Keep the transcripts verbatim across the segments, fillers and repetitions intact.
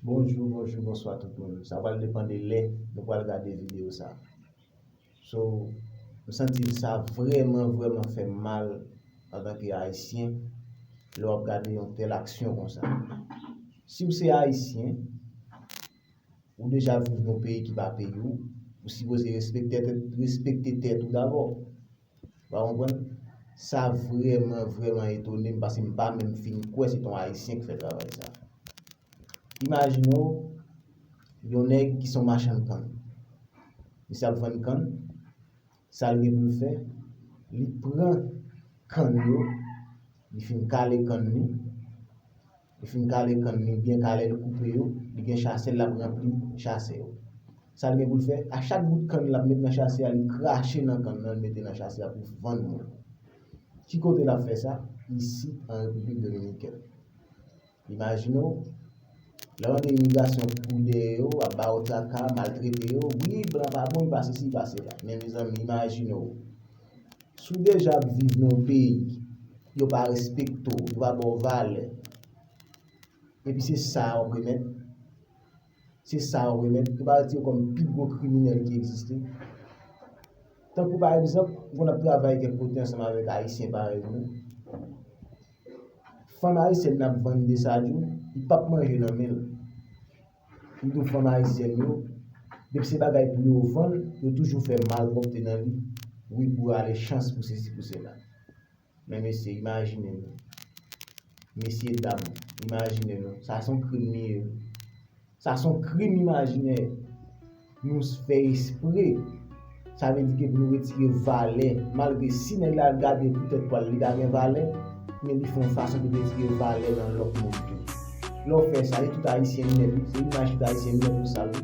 Bonjou, bonjou, bonswa tout moun. Sa pral depann de lè nou pral gade videyo sa. So, m santi sa vrèman, vrèman fè m mal antanke Ayisyen lè w ap gade yon tèl aksyon konsa. Si w se Ayisyen, ou deja viv nan yon peyi ki pa peyi w, ou sipoze respekte tèt, respekte tèt ou dabò. Ou pa konprann? Sa vrèman, vrèman etone m, paske m pa menm fin kwè se t on Ayisyen k fè travay sa. Imajine w, yon nèg ki se yon machann kann. Misye ap vann kann, sa l gen pou l fè, li pran kann yo, li fin kale kann li, li fin kale kann li byen kale, li koupe yo, li gen chasè l, l ap ranpli chasè yo. Sa l gen pou l fè, a chak bout kann l ap met nan chase a, li krache nan kann nan, li mete nan chase a pou vann moun. Ki kote l ap fè sa? Isit, an Repiblik Dominikèn. Imajine w, lè w ande imigrasyon kouri dèyè yo, ap ba yo traka, maltrete yo, wi, blan pa bon, li pa sesi, li pa sela. Men mezanmi, imajine w, si w deja ap viv nan yon peyi, yo pa respekte w, yo pa ba w valè, epi se sa w ap remèt, se sa w ap remèt, yo pa retire w kòm pi gwo kriminèl ki egziste. Tankou pa egzanp, m konn ap travay kèk kote ansanm avèk Ayisyen parèy mwen. Fanm ayisyèn nan ap vann de sa jou, li p ap manje nan men l. Li di w fanm ayisyèn yo, depi se bagay pou yo vann, yo toujou fè malpwòpte nan li. Wi, pou ale chans, pou sesi, pou sela. Men mesye, imajine nou. Mesye dam, imajine nou. Sa se yon krim li ye. Sa se yon krim imajinè. Nou fè espre. Sa vle di ke pou nou retire valè, malgre si nèg la gade pou tèt pa l, li pa gen valè, men li fè yon fason pou retire valè nan lòt moun tou. Lè w fè sa, e tout Ayisyen nèt, wi. Se imaj tout Ayisyen nèt ou sal, wi.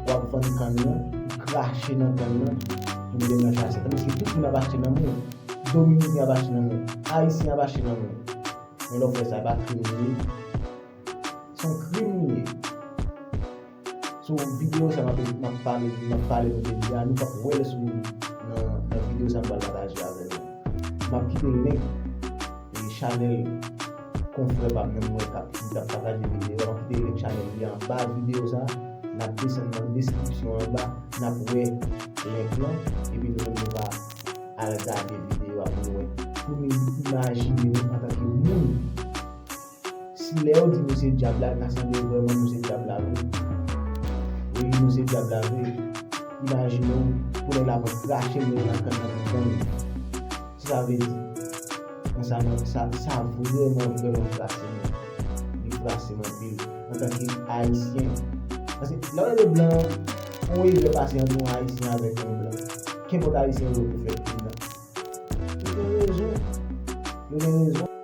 W ap vann kann nan, ou krache nan kann nan, pou l vin nan chase. Tandiske tout moun ap achte nan men w. Dominiken ap achte nan men w. Ayisyen ap achte nan men w. Men lè w fè sa, e pa krim li ye. Se yon krim li ye. So, videyo sa m ap, m ap pale, m ap pale nou de li a, nou p ap wè l sou, nan, nan videyo sa m pral pataje avè nou. M ap kite link e chanèl konfrè pa m nan mwen k ap, ki t ap pataje videyo a, m ap kite link chanèl li anba videyo sa, n ap desann nan deskripsyon anba, n ap wè link lan, epi nou menm nou va al gade videyo a pou nou wè. Pou nou imajine nou antanke moun. Si lè yo di nou se dyab la, ta sanble vrèman nou se dyab la vre. Wi, nou se dyab la vre. Imajine w, pou nèg la pran krache l nan kann nan pou vann li. Sa sa vle di? Nan sa, nan sa, sa vrèman, vrèman frase mwen. Li frase m anpil. Antanke Ayisyen. Paske lè w gade blan, yon erè pase ant yon Ayisyen avèk yon blan. Kenpòt Ayisyen yo pou fè krim nan. Yo gen rezon. Yo gen rezon.